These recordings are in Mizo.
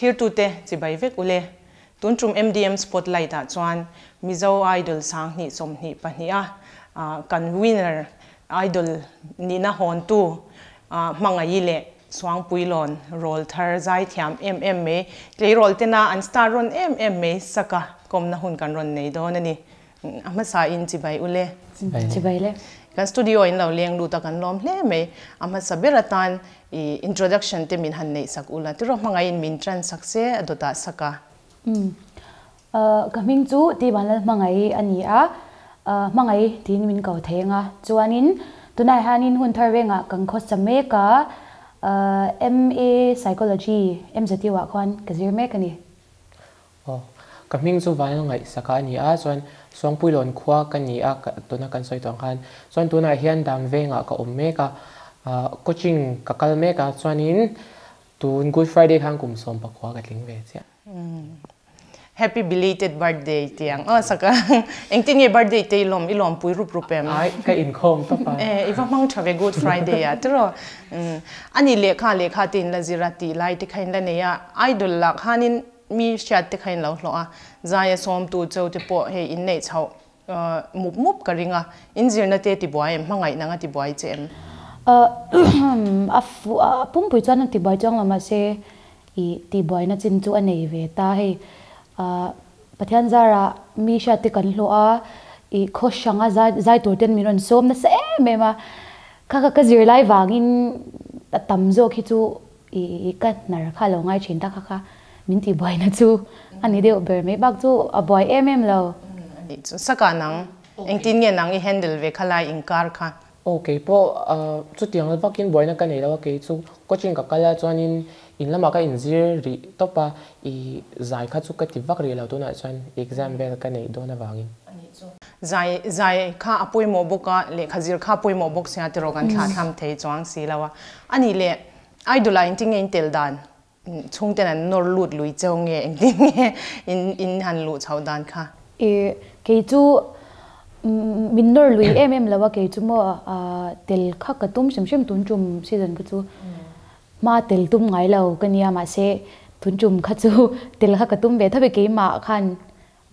Thlirtute chibai vek ule. Tun tum MDM Spotlight ah chuan Mizo Idol 2022 a kan winner Idol nihna hawntu Hmangaih leh Suangpuilawn rawl thar zaithiam em em mai, tleirawl tena an star rawn em em mai saka kawmna hun kan rawn nei dawn a ni. A hmasa in chibai ule. Chibai le. Kan studio in lo leng lut a kan lawm hle mai. A hmasa ber atan i introduction te min han neih sak ula tiraw hmangaih in min tan sak se a dawtah sak a. Umm. Ka hming chu Ti Vanlal Hmangaih a ni a. Hmangaih tiin min ko thei anga. Chuanin tunah hianin hun thar vengah kan khawsa mek a. MA Psychology MZU ah khuan ka zir mek a ni. Aw, ka hming chu Vanlal Ngaihsaka a ni a, chuan Suangpuilawn khua ka ni a, tuna kan sawi tawh ang khan. Chuan tunah hian Damvengah ka awm mek a, coaching ka kal mek a, chuanin tun Good Friday khan kum 19 ka tling ve chiah. Happy belated birthday tih ang aw saka. Engtin nge birthday te i lawm, i lawmpui rup rup em? Ai, ka inkhawm tawp a. E, i va hmang tha ve Good Friday ah tiraw. Ani lehkha lehkha te in la zir a tih lai te kha in la nei a, idol lah khanin Mi hriat te kha in lo hlawh a, zaia sawmtu cheu te pawh hei in neih chhoh mup mup ka ring a, in zirna te tibuai em, hmangaih nang a tibuai che em? A pumpui chuan a tibuai chuang lo mahse i tibuaina chin chu a nei ve ta hei Pathian zarah mi hriat te kan hlawh a, i khaw hranga zai tur ten min rawn sawm nasa em em a, kha kha ka zirlai vangin a tam zawk hi chu I ka hnar kha lo ngai thin ta kha kha min tih buaina chu a ni deuh ber mai bak chu a buai em em lo. Anih chu saka nang engtin nge nang i handle ve kha lai inkar kha? Aw kei pawh chutiang vakin buaina ka nei lo a kei chu coaching ka kal a chuanin in lamah ka inzir rih tawp a i zai kha chu ka ti vak rih lo tunah chuan exam vel ka neih dawn avangin. Anih chu zai zai kha a pawimawh bawk a lehkha zir kha a pawimawh bawk sia tiraw kan thlahthlam thei chuang si lo a anih leh Idol ah engtin nge in tel dan? Chhungten an nawr lut lui cheu nge engtin nge in in han luh chhoh dan kha? I kei chu min nawr lui em em lo a kei chu maw tel kha ka tum hrim hrim tun tum season kha chu hma tel tum ngai lo ka nia mahse tun tum kha chu tel kha ka tum ve tho e keimah khan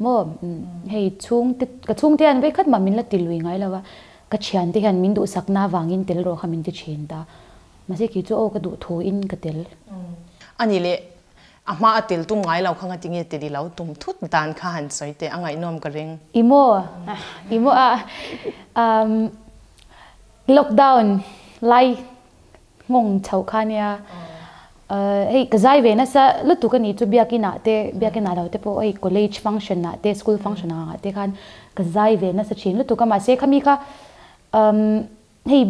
maw hei chhungte ka chhungte hian vei khat mah min la ti lui ngai lo a ka thiante hian min duhsakna avangin tel rawh kha min ti thin ta mahse kei chu aw ka duh thu in ka tel. Ani leh a hma a tel tum ngai lo kha ngati nge tel i lo tum thut dan kha han sawi teh a ngaihnawm ka ring. I maw i maw a umm lockdown lai Nghawng chhoh kha nia. Hei ka zai ve nasa lutuk a ni chu biakin ah te biakin ah lo te pawh hei college function ah te school function ah te khan ka zai ve nasa thin lutuk a mahse khami kha hei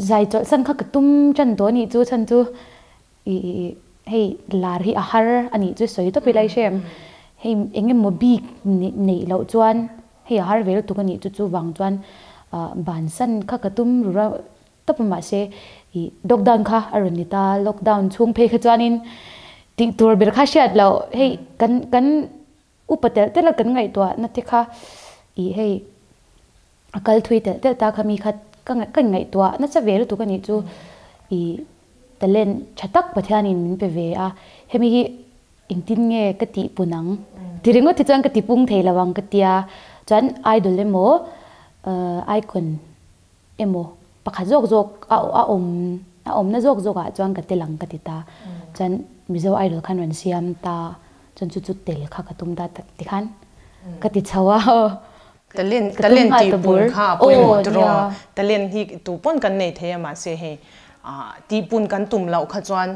zai chawlh san kha ka tum tan tawh a nih chu chhan chu ih hei lar hi a har a nih chu sawi tawp ila i hre em hei eng emaw bik neih loh chuan hei a har ve lutuk a nih chu chuvang chuan bansan kha ka tum rura Tawp a mahse ih lockdown kha a rawn ni ta, lockdown chhung phei kha chuanin tih tur ber kha hriat loh hei kan kan upa telh telh a kan ngaihtuah na te kha ih hei a kal thui telh telh ta kha mi kha ka ka ngaihtuah nasa ve lutuk a nih chu ih talent tha tak Pathianin min pe ve a hemi hi engtin nge ka tih pun ang ti ringawt hi chuan ka ti pung thei lo ang ka tia chuan idol emaw icon emaw pakhat zawk zawk a a awm a awmna zawk zawk ah chuan ka tel ang ka ti ta chuan Mizo Idol khan rawn siam ta chuan chu chu tel kha ka tum ta tak ti khan ka ti chho a Talent talent tih pun kha a pawimawh tiraw talent hi tu pawn kan nei thei a mahse hei tih pun kan tum loh kha chuan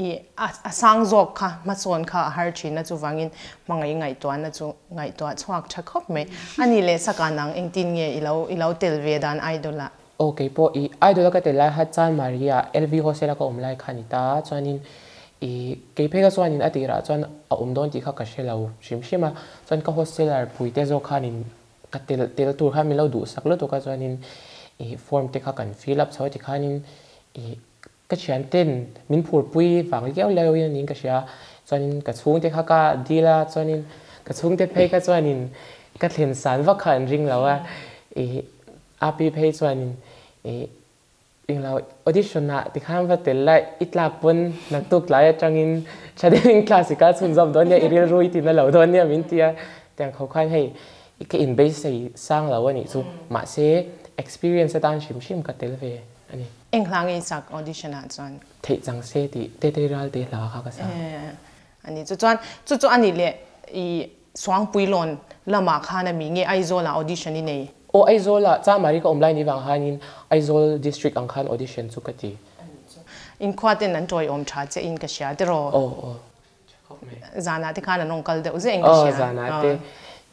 I a sang zawk kha hmasawn kha a har thin a chuvangin hmangaih ngaihtuahna chu ngaihtuah chhuak tha khawp mai. A nih leh saka nang engtin nge i lo i lo tel ve dan Idol ah? Aw kei pawh i Idol a ka tel lai kha Chan Maria LV Hostel a ka awm lai kha a ni ta a chuanin i kei phei kha chuanin a tirah chuan a awm dawn tih kha ka hre lo hrim hrim a chuan ka hosteler pui te zawk khanin ka tel tel tur khan min lo duhsak lutuk a chuanin i form te kha kan fill up chho a tikhanin i Ka thianten min phurpui vang liau liau in aniin ka hria. Chuanin ka chhungte kha ka dil a, chuanin ka chhungte phei kha chuanin ka thlen san vak kha an ring lo a. Ih Api phei chuanin ih Englo audition ah tikhan va tel la i tlak pawn naktuk tlai atangin tha deuhin class i kal chhunzawm dawn nia i rilru i tina lo dawn nia min ti a, tiang kho khan hei ka inbeisei sang lo a nih chu mahse experience atan hrim hrim ka tel ve a ni. Eng hla nge i sak audition ah chuan? Theih chang se tih Tetei Ralte hla kha ka sa. A ni chu chuan chu chu a nih leh i Suangpuilawn lamah khan a mi nge Aizawl ah audition i nei? Aw Aizawl ah Chamari ka awm lai ni vang khanin Aizawl district ang khan audition chu ka ti. Inkhua ten an tawiawm tha che in ka hria tiraw? Aw aw tha khawp mai. Zanah te khan an rawn kal deuh zeh in ka hria. Aw zanah te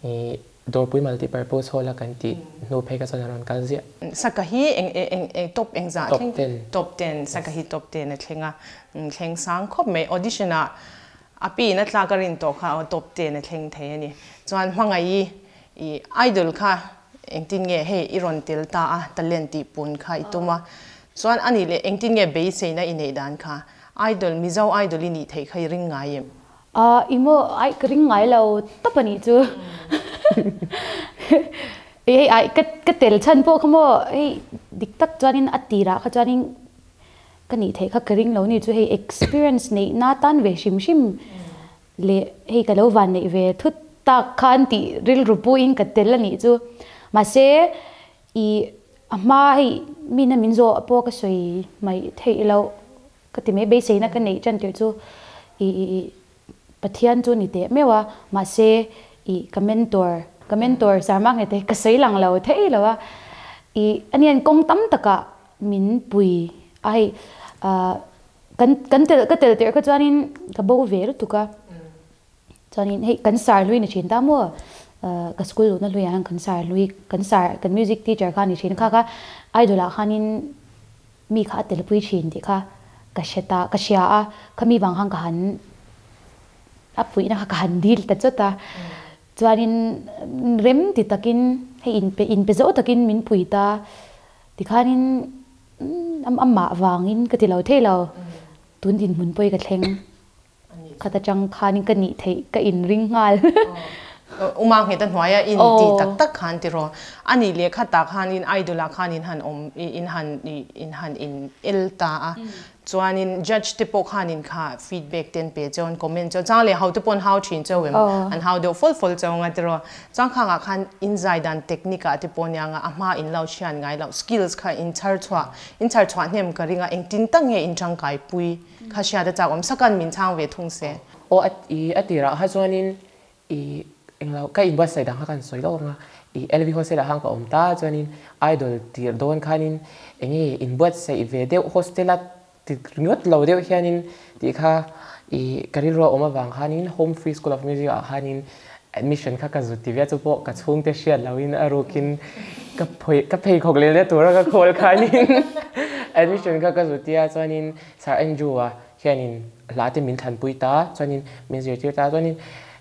i Dawrpui multipurpose hall a kan tih hnu phei kha chuan an rawn kal ziah. Saka hi eng eng eng top engzah thleng? Top ten. Top ten Saka hi top ten a thleng a thleng sang khawp mai audition ah A pi in a tlak a rin tawh kha aw top ten a thleng thei a ni. Chuan hmangaih i idol kha engtin nge hei i rawn tel ta a talent tih pun kha i tum a. Chuan a nih leh engtin nge beiseina i neih dan kha idol Mizo idol i nih theih kha i ring ngai em? Ahh i maw ai ka ring ngai lo tawp a nih chu. Hei ai ka ka tel chhan pawh kha maw hei dik tak chuanin a tirah kha chuanin Ka nih theih kha ka ring lo ni chu hei experience neih na tan ve hrim hrim leh hei ka lo van neih ve thut tak khan tih rilru puiin ka tel a nih chu. Mahse i a hma hei mina min zawh pawh ka sawi mai theih loh ka ti mai beiseina ka neih tan tirh chu i i Pathian chu ni teh meuh a mahse i ka mentor ka mentor Sarma Ngete ka sawi lang lo thei lo a i anian kawng tam takah Min pui a hei kan kan tel ka tel tirh kha chuanin ka bo ve lutuk a chuanin hei kan sar hlui ni thin ta maw ka school luhna hluiah hian kan sar hlui kan sar kan music teacher kha ni thin kha kha idol ah khanin mi kha a tel pui thin tih kha ka hre ta ka hria a khami vang khan ka han a puihna kha ka han dil ta chawt a chuanin rem ti takin hei inpe inpe zawh takin min pui ta. Tikhanin amah vangin ka ti lo thei lo, tun dinhmun pawh hi ka thleng khat atang khanin ka nih theih ka inring nghal. Uma nghet a hnuaia in ti tak tak khan tiraw? A nih leh khatah khanin idol ah khan in han awm in han in han in el ta a, Chuanin judge te pawh khanin kha feedback te an pe cheu an comment cheu chang leh ho te pawh an hau thin cheu em an hau deuh fawlh fawlh cheu anga tiraw chuan khangah khan in zai dan technique ah te pawh nia anga a hma in lo hriat ngai loh skills kha in chhar chhuah in chhar chhuah hnem ka ring a engtin tak nge in tangkai pui kha hriat a chak awm sakan min chhang ve thung se. Aw a i a tirah kha chuanin I englo ka inbuatsaih dang kha kan sawi lawk ang a, i LV hostel ah khan ka awm ta chuanin idol tirh dawn khanin enge inbuatsaih ve deuh hostel a ti ringawt lo deuh hianin tih kha i ka rilru a awm avang khanin Home Free School of Music ah khanin admission kha ka zut ti ve chu pawh ka chhungte hriat lohin a rukin ka phawi ka pheikhawk leh leh tura ka khawl khanin admission kha ka zut tia chuanin Sir Andrew a Hianin hla te min thlanpui ta, chuanin min zirtir ta, chuanin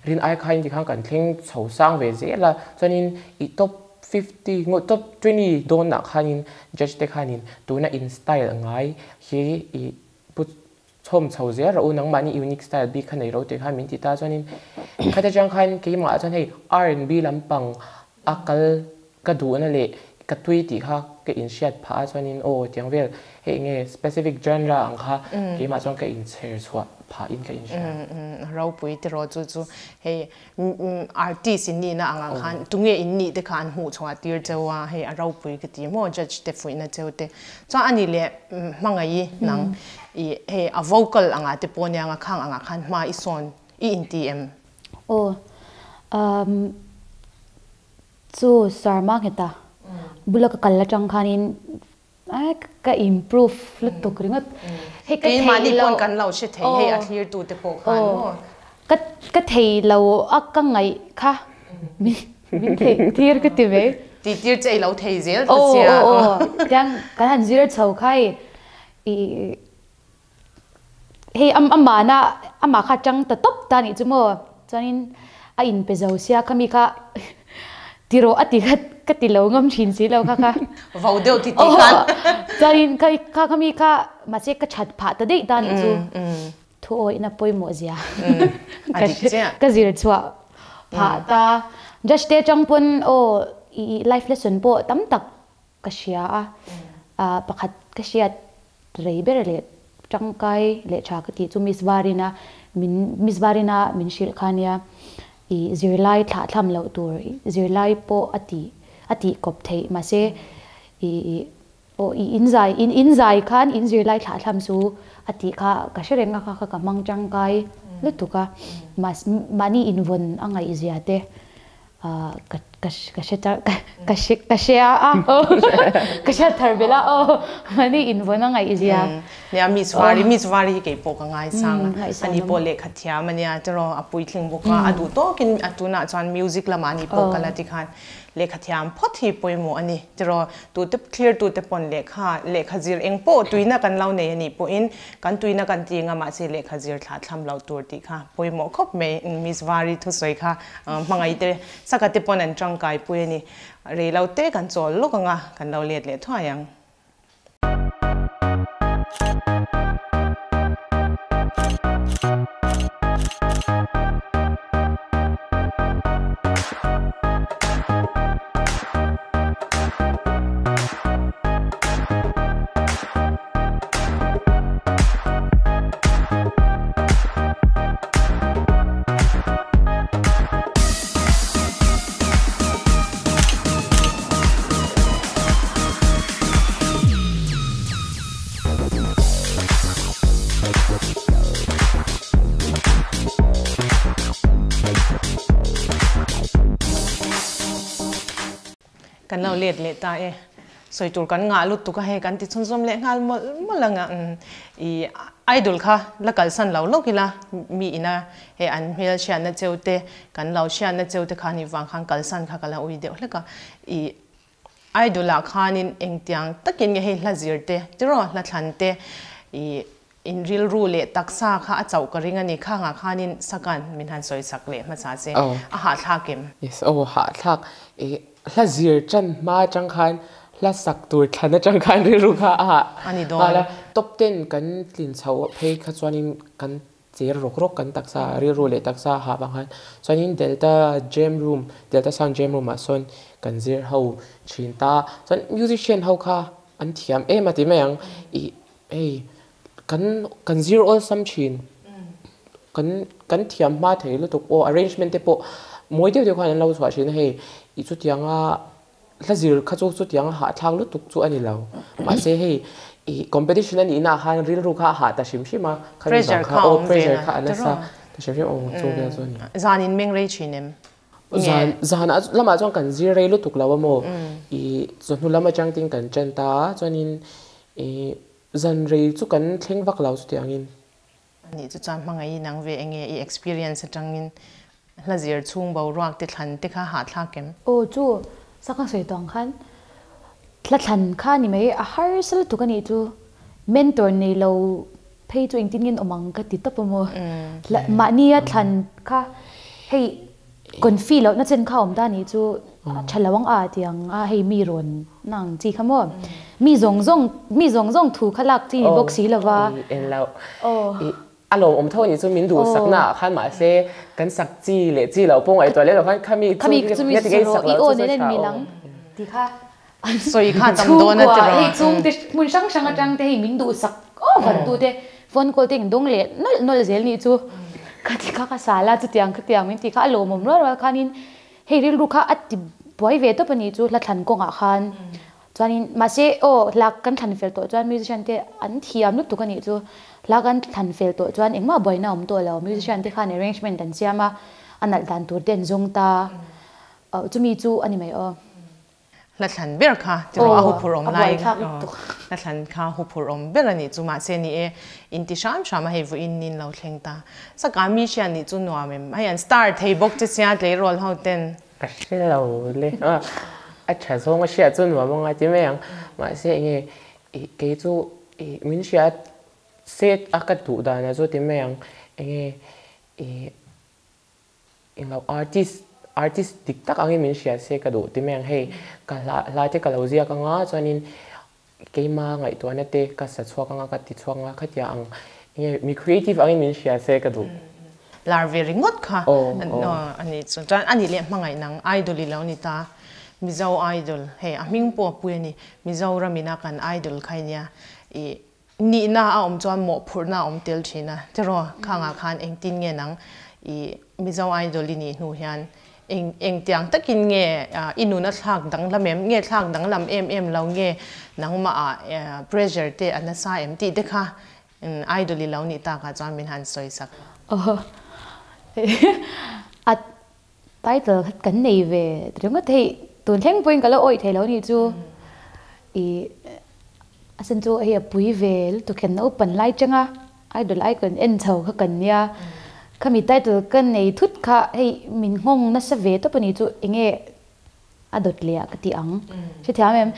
rin ai khain tikhan kan thleng chho sang ve zel a, chuanin i top 50 ngawh top 20 dawnah khanin judge te khanin tuna in style ngai hi i pu chhawm chho zel rawh u, nangmahni unique style bik kha nei rawh u tih khan min ti ta, chuanin khata chang khan keimah chuan hei R&B lampang a kal Ka duhna leh ka tui tih kha ka inhriat phah a chuanin aw tiang vel hei enge specific genre ang kha keimah chuan ka inchher chhuah phah in ka inhria. Ropui tiraw chu chu hei artist in nihna angah khan tunge in nih te kha an hmuh chhuah tir cheu a hei a ropui ka ti maw judge te fuihna cheu te chuan ani leh hmangaih nang i hei a vocal angah te pawh nia nga khang angah khan hma i sawn i inti em? Aw Chu Sarma ngheta bula ka kal atang khanin ka improve lutuk ringawt. Hei ka thei lo. Keimahni pawn kan lo hre thei hei a thlir tu te pawh khan maw. Ka ka thei lo a ka ngaih kha min theih tir ka ti mai. Tih tir che i lo thei zel ta sia. Aw aw aw tiang kan han zir chho kha i Hei amahna amah kha tang ta tawp ta nih chu maw chuanin a inpe zo sia khami kha ti rawh a ti kha ka ti lo ngam thin si lo kha kha vo deuh ti ti khan chuanin kha kha khami kha mahse ka that phah ta daih ta nih chu thu awihna pawimawh zia ka zir chhuah phah ta judge te chang pawn aw i life lesson pawh tam tak ka hria a. Pakhat ka hriat rei ber leh tangkai leh tha ka tih chu Miss Varina min Miss Varina min hrilh kha nia i zirlai thlah thlam loh tur zirlai pawh a tih a tih kawp theih mahse i aw i in zai in in zai khan in zirlai thlah thlam chu a tih kha ka hre reng a kha kha ka hmang tangkai lutuk a mahse mahni invawn a ngaihzia te ka ka ka hre char ka ka hre ka hria a ka hriat thar belh a aw mahni invawn a ngaihzia. Nia Miss Vari Miss Vari hi kei pawh ka ngaisang a ani pawh lehkha thiam ania tiraw a puitling bawk a a duh tawkin a tunah chuan music lamah ani pawh kal a tikhan Lehkha thiam phawt hi pawimawh a ni. Tiraw, tute thlir tute pawn lehkha, lehkha zir eng pawh tuina kan lo nei a nih pawhin kan tuina kan ti eng a, mahse lehkha zir thlah thlam loh tur tih kha pawimawh khawp mai. Miss Vari thusawi kha hmangaih te saka te pawn an tangkai pui a ni. Rei lo te kan chawl lawk ang a, kan lo let leh thuai ang. Kan lo let leh ta e. Sawi tur kan ngah lutuk a hei kan ti chhunzawm leh nghal mawlh mawlh ang a. I idol kha la kalsan lo lawk ila mi ina hei an hmel hriatna cheu te kan lo hriatna cheu te kha ni vang khan kalsan kha ka la ui deuh hlek a. I Idol ah khanin engtiang takin nge hei hla zir te tiraw hla thlan te i in rilru leh taksa kha a chauh ka ring a ni khangah khanin sakan min han sawi sak leh hmasa che a hahthlak em? Yes aw hahthlak i hla zir tan hma atang khan hla sak tur thlan atang khan rilru kha a hah nghal a top ten kan tlin chhoh phei kha chuanin kan Cher rawk rawk kan taksa rilru leh taksa hah vang khan chuanin Delta Jam Room, Delta Sound Jam Room ah sawn kan zir ho thin ta. Chuan musician ho kha an thiam em a ti mai ang ih hei kan kan zir awlsam thin kan kan thiam hma thei lutuk aw arrangement te pawh mawi deuh deuh khan an lo chhuah thin a hei ih chutianga Hla zir kha chu chutiang a hahthlak lutuk chu a ni lo. Mahse hei i competition a nihna ah khan rilru kha a hah ta hrim hrim a, khami vang kha aw pressure kha a nasa ta hrim hrim aw chu vel chu a ni. Zan in meng rei thin em? Zan zan ah lamah chuan kan zir rei lutuk lo a maw? I chawhnu lam atang tin kan ṭan ta a, chuanin i zan rei chu kan thleng vak lo chutiangin. Anih chu chuan hmangaih i nang ve enge i experience atangin hla zir chhung boruak te thlan te kha hahthlak em? Aw chu sangha sawi tawh ang khan hla thlan kha ni mai a harsa lutuk anih chu mentor nei lo phei chu engtin nge an awm ang ka ti tawp a maw mahnia thlan kha hei Confi loh na chen kha awm ta nih chu tha lo ang a ti ang a hei mi rawn na ang chi kha maw mi zawng zawng mi zawng zawng thu kha lak chi ni bawk si lo va. En lo i a lawm awm tho nih chu min duh sak na ah khan mahse kan sak chi leh chi loh pawh ngaihtuah leh lo khan khami chu nge ti sak loh chu chu tha aw ti kha sawi kha tam dawn a ti rawh hei chung te hmun hrang hrang atang te hei min duh sak over tu te phone call te engdawng leh nawlh nawlh zel nih chu ka ti kha ka sal a chutiang khatiang min ti kha a lawmawm rual rual khanin hei rilru kha a ti buai ve tawp a nih chu hla thlan kawngah khan chuanin mahse aw hla kan thlan fel tawh chuan musician te an thiam lutuk a nih chu hla kan thlan fel tawh chuan engmah buaina a awm tawh lo musician te khan arrangement an siam a a nalh dan tur te an zawng ta chumi chu a ni mai aw. Hla thlan ber kha tiraw a huphurh awm lai hla thlan kha huphurh awm ber a nih chu mahse ni e inti hram hram a hei vawiin nin lo thleng ta saka mi hriat nih chu nuam em hei an star thei bawk che sia tleirawl ho ten. Ka hre lo le a tha zawng a hriat chu nuam anga ti mai ang mahse enge ih kei chu ih min hriat set a ka duh dan a chu ti mai ang enge ih Englo artist artist dik tak angin min hria se ka duh ti mai ang hei ka hla hla te ka lo ziak anga chuanin keima ngaihtuahna te ka sa chhuak anga ka ti chhuak anga khatia ang enge mi creative angin min hria se ka duh. Lar ve ringawt kha a nih chu chuan a nih leh hmangaih nang idol i lo ni ta. Mizo Idol hei a hming pawh a pui a ni. Mizoram ina kan Idol kha i nia. I nihna a awm chuan mawhphurhna a awm tel thin a. Tiraw khangah khan engtin nge nang i Mizo Idol i nih hnu hian eng engtiang takin nge i nun a thlak danglam em? Nge thlak danglam em em lo nge nangmah ah pressure te a nasa em tih te kha Idol i lo nih takah chuan min han sawi sak. Aw a title kha kan nei ve ringawt hei tun thleng pawhin ka lo awih thei lo nih chu i a sen chu hei a pui ve lutuk hian naupan lai changa idol icon en chho kha kan nia khami title ka nei thut kha hei min nghawng nasa ve tawp a nih chu enge a dawt leh ah ka ti ang hrethiam em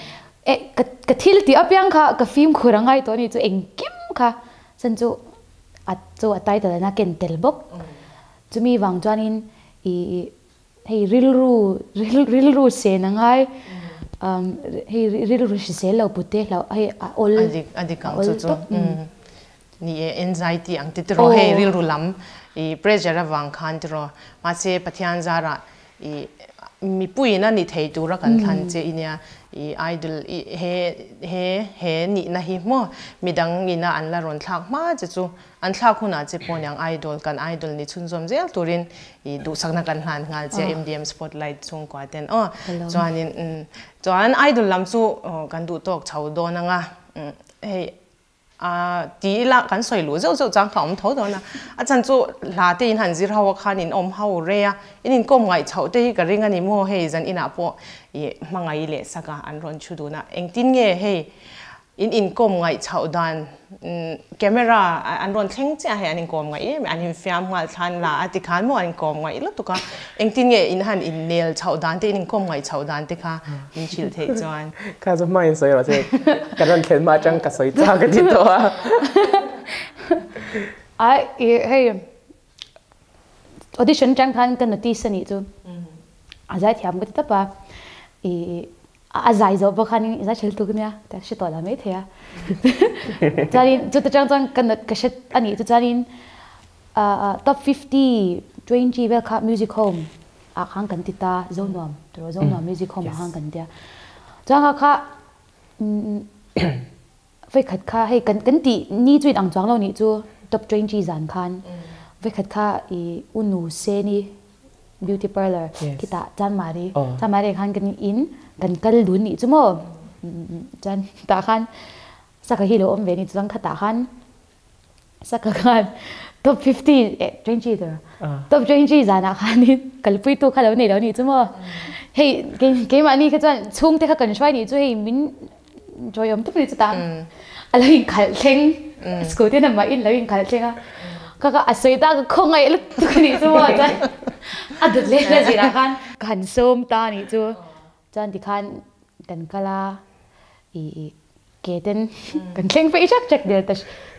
e ka ka thil tih apiang kha ka fimkhur a ngai tawh a nih chu engkim kha chuan chu a chu a title an a ken tel bawk chumi vang chuanin ih hei rilru rilru sen a ngai umm hei rilru hrisel lo put te hlauh hei a awl a dik a dik ang chu chu ni e anxiety ang te tiraw hei rilru lam ih pressure avang khan tiraw mahse Pathian zarah I mipuiin a ni thei tura kan thlan che i nia, i idol i he he he nihna hi maw midang ina an la rawn thlak hma che chu an thlak hunah che pawh niang idol kan idol ni chhunzawm zel turin i duhsakna kan hlan nghal che MDM spotlight chhungkua ten aw chuanin chuan idol lam chu kan duh tawk chho dawn anga hei A ti ila kan sawi luh zeuh zeuh chang kha a awm tho dawn a, a chhan chu hla te in han zir ho a khan in awm ho rei a, in inkawm ngaih chhoh te hi ka ring a ni maw hei zan inah pawh i hmangaih leh sak a an rawn thu dun a, engtin nge hei in inkawm ngaih chhoh dan camera an rawn thleng chiah hei an inkawm ngaih em an infiam nghal thlan la a ti khan maw an inkawm ngaih lutuk a, engtin nge in han innel chhoh dan te in inkawm ngaih chhoh dan te kha min hrilh theih chuan. Kha chu hmain sawi rawh se, ka rawn thlen hma atang ka sawi chak a ti tawh a. Ai i hei audition atang khan ka notice a nih chu a zai thiam ka ti tawp a i a zai zawh pawh khan i zai ṭhel tuk ania ka hre tawh lo maithei a chuanin chuta tang chuan ka ka hre a nih chu chuanin top 50 20 vel kha music home ah khan kan ti ta Zonuam tiraw Zonuam music home ah khan kan tia chuan kha kha vawikhat kha hei kan kan tih ni chu in ang chuang lo nih chu top 20 zan khan vawikhat kha i unu seni beauty parlour khitah chanmari chanmari khan kan in kan kal dun nih chu maw chuan tah khan saka hi lo awm ve ni chuan khatah khan Saka khan top 50 eh 20 tur top 20 zanah khanin kalpuitu kha lo nei lo nih chu maw hei keimahni kha chuan chhungte kha kan hruai nih chu hei min chawiawm tuk nih chu ta a lo inkhalh thleng scooty na mah in lo inkhalh thleng a ka ka a sawi ta ka khawngaih lutuk a nih chu maw chuan a dawt leh na zirah khan ka han sawm ta nih chu chuan tikhan kan kal a i ke ten kan thleng phei chak chak delta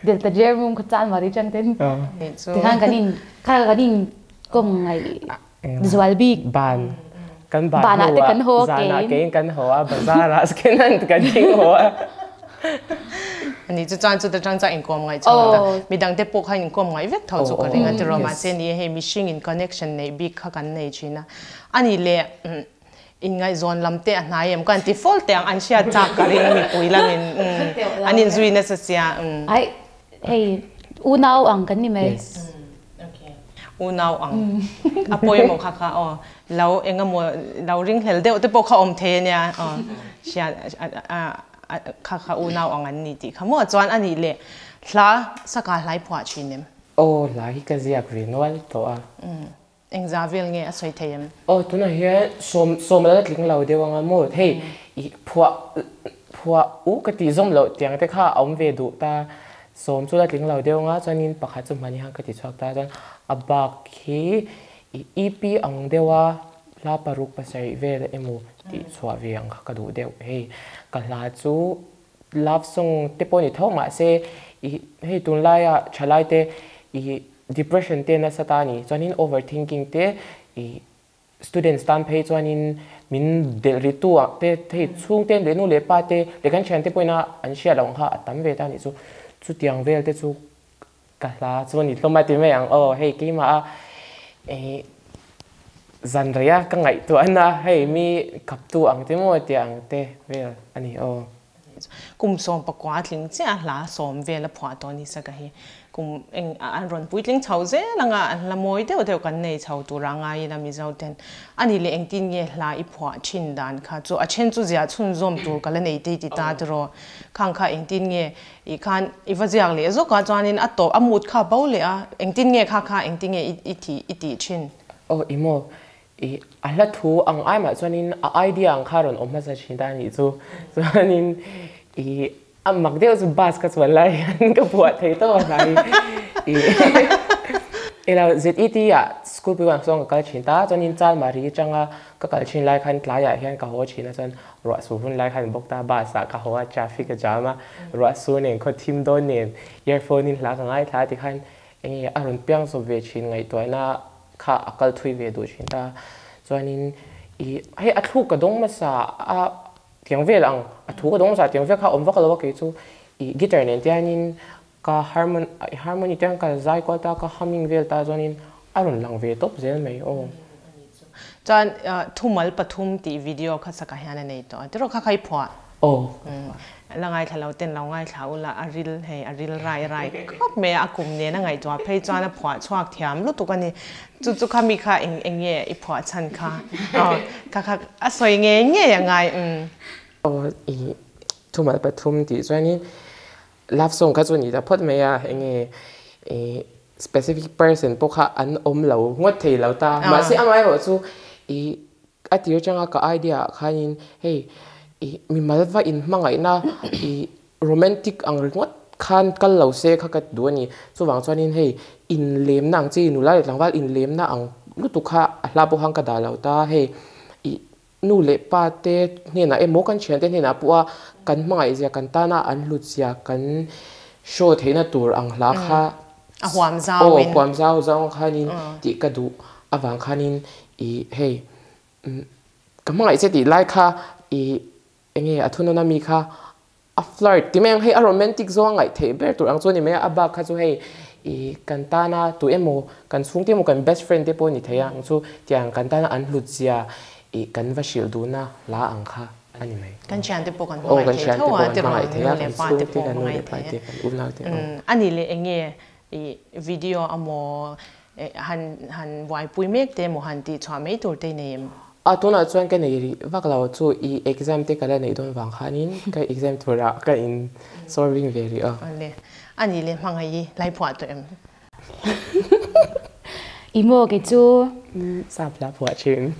delta jer mum kha chan mari chang ten tikhan kan in kha kan in kom ngai zual bik ban kan ban ban te kan ho ke ke kan ho a bazar a skenan kan ting ho a ani chu chan chu ta chang cha in kom ngai chho ta midang te pawh kha in kom ngai vek tho chu ka ring a ti ro ma se ni hei mihring in connection nei bik kha kan nei thina ani le Inngaihzawn lam te a hnai em? Ka an ti fawlh teh ang, an hriat chak ka ring mipui lamin an inzui nasa sia. Ai hei unau ang kan ni mai. Yes. Okay. Unau ang. A pawimawh kha kha aw. Lo eng emaw lo ringhlel deuh te pawh kha awm thei ania aw. Hriat kha kha unau ang an ni tih kha maw chuan anih leh hla saka hlai phuah thin em? Aw hla hi ka ziak ve nual tawh a. Engzah vel nge a sawi thei em? Aw tunah hian sawm sawm a la tling lo deuh anga maw hei i phuah phuah u ka tih zawm loh tiang te kha a awm ve duh ta sawm chu la tling lo deuh anga chuanin pakhat chu hmani khan ka ti chhuak ta chuan a bak hi i EP ang deuh a hla paruk pasarih vel emaw tih chhuah ve ang kha ka duh deuh hei ka hla chu Love song te pawh ni tho mahse i hei tunlaia thalai te i depression te nasa ta a ni chuanin over thinking te i students tan phei chuanin min delh ri tu ah te hei chhungte leh nu leh pa te leh kan thiante pawhin a an hriat loh ang kha a tam ve ta a nih chu chutiang vel te chu ka hla chu a ni hlawm a ti mai ang aw hei keimah a i. Zan reia ka ngaihtuahna hei mi kaptu ang te maw tia ang te vel a ni aw. Kum 19 tling chiah a hla sawm vel a phuah tawh ni saka hi kum eng an rawn puitling chho zel anga an hla mawi deuh deuh kan nei chho tur a ngai ila Mizo ten a ni leh engtin nge hla i phuah thin dan kha chu a then chu ziah chhunzawm tur ka la nei tei ti ta tiraw khang kha engtin nge i khan i va ziak leh zawk a chuanin a tawp a mut kha bo leh a engtin nge kha kha engtin nge i i i tih thin. Aw i maw I a hla thu ang ai mah chuanin a idea ang kha rawn awm hmasa thin ta a nih chu. Chuanin i a mak deuh chu bus ka chuan lai hian ka phuah thei tawp a hnai i ilo ZET ah school pui vang sawn ka kal thin ta chuanin Chalmari atanga ka kal thin lai khan tlaiah hian ka haw thin a chuan ruah su hun lai khan bawk ta bus ah ka haw a traffic a jam a ruah su nen khaw thim dawn nen earphone in hla ka ngaithla a tikhan enge a rawn piang zawp ve thin ngaihtuahna kha a kal thui ve duh thin ta. Chuanin i hei a thluk ka dawng hmasa a tiang vel ang a thu ka dawng hmasa tiang vel kha a awm vak lo a kei chu i guitar nen tianin ka harmon i harmony tiang ka zai kual ta ka humming vel ta chuanin a rawn lang ve tawp zel mai aw. Chuan thumal pathum tih video kha saka hian a nei tawh a tiraw kha kha i phuah. Aw. La ngaithla lo ten lo ngaithla ula a ril hei a ril rai rai khawp mai a, a kum nen a ngaihtuah phei chuan a phuah chhuak thiam lutuk a ni. Chu chu kha mi kha eng eng nge i phuah chhan kha aw kha kha a sawi ngei ngei a ngai umm. Aw i thumal pathum tih chuanin love song kha chu a ni ta phawt mai a eng nge i specific person pawh kha an awm lo ngawt thei lo ta mahse amaherawh chu i A tir atanga ka idea ah khanin hei ih mimal va inhmangaihna ih romantic ang ringawt khan kal lo se kha ka duh a ni. Chuvang chuanin hei inlemna ang chi nula leh tlangval inlemna ang lutuk kha a hla pawh khan ka dah lo ta. Hei ih nu leh pa te hnenah emaw kan thiante hnenah pawha kan hmangaih zia kan tana an hlut zia kan show theihna tur ang hla kha A huam zau in. Aw huam zau zau ang khanin tih ka duh avang khanin ih hei ka hmangaih che tih lai kha ih enge a thunawna mi kha a flirt ti mai ang hei a romantic zawng a ngaih theih ber tur ang chu a ni mai a, a bak kha chu hei ih kan tana tu emaw kan chhungte emaw kan best friend te pawh ni thei ang chu tiang kan tana an hlut zia ih kan va hrilh duhna hla ang kha. a ni mai. Kan thiante pawh kan hmangaih thei tho a, tiraw nu leh pa te pawh hmangaih thei a. A nih leh eng nge i video amaw han han buaipui mek te emaw han tih chhuah mai tur te i nei em? A tunah chuan ka nei rih vak lo chu i exam te ka la neih dawn vang khanin ka exam turah ka in solving ve rih a. Awle, a nih leh hmangaih i laiphuah tawh em? I maw kei chu. Sap hla phuah thin.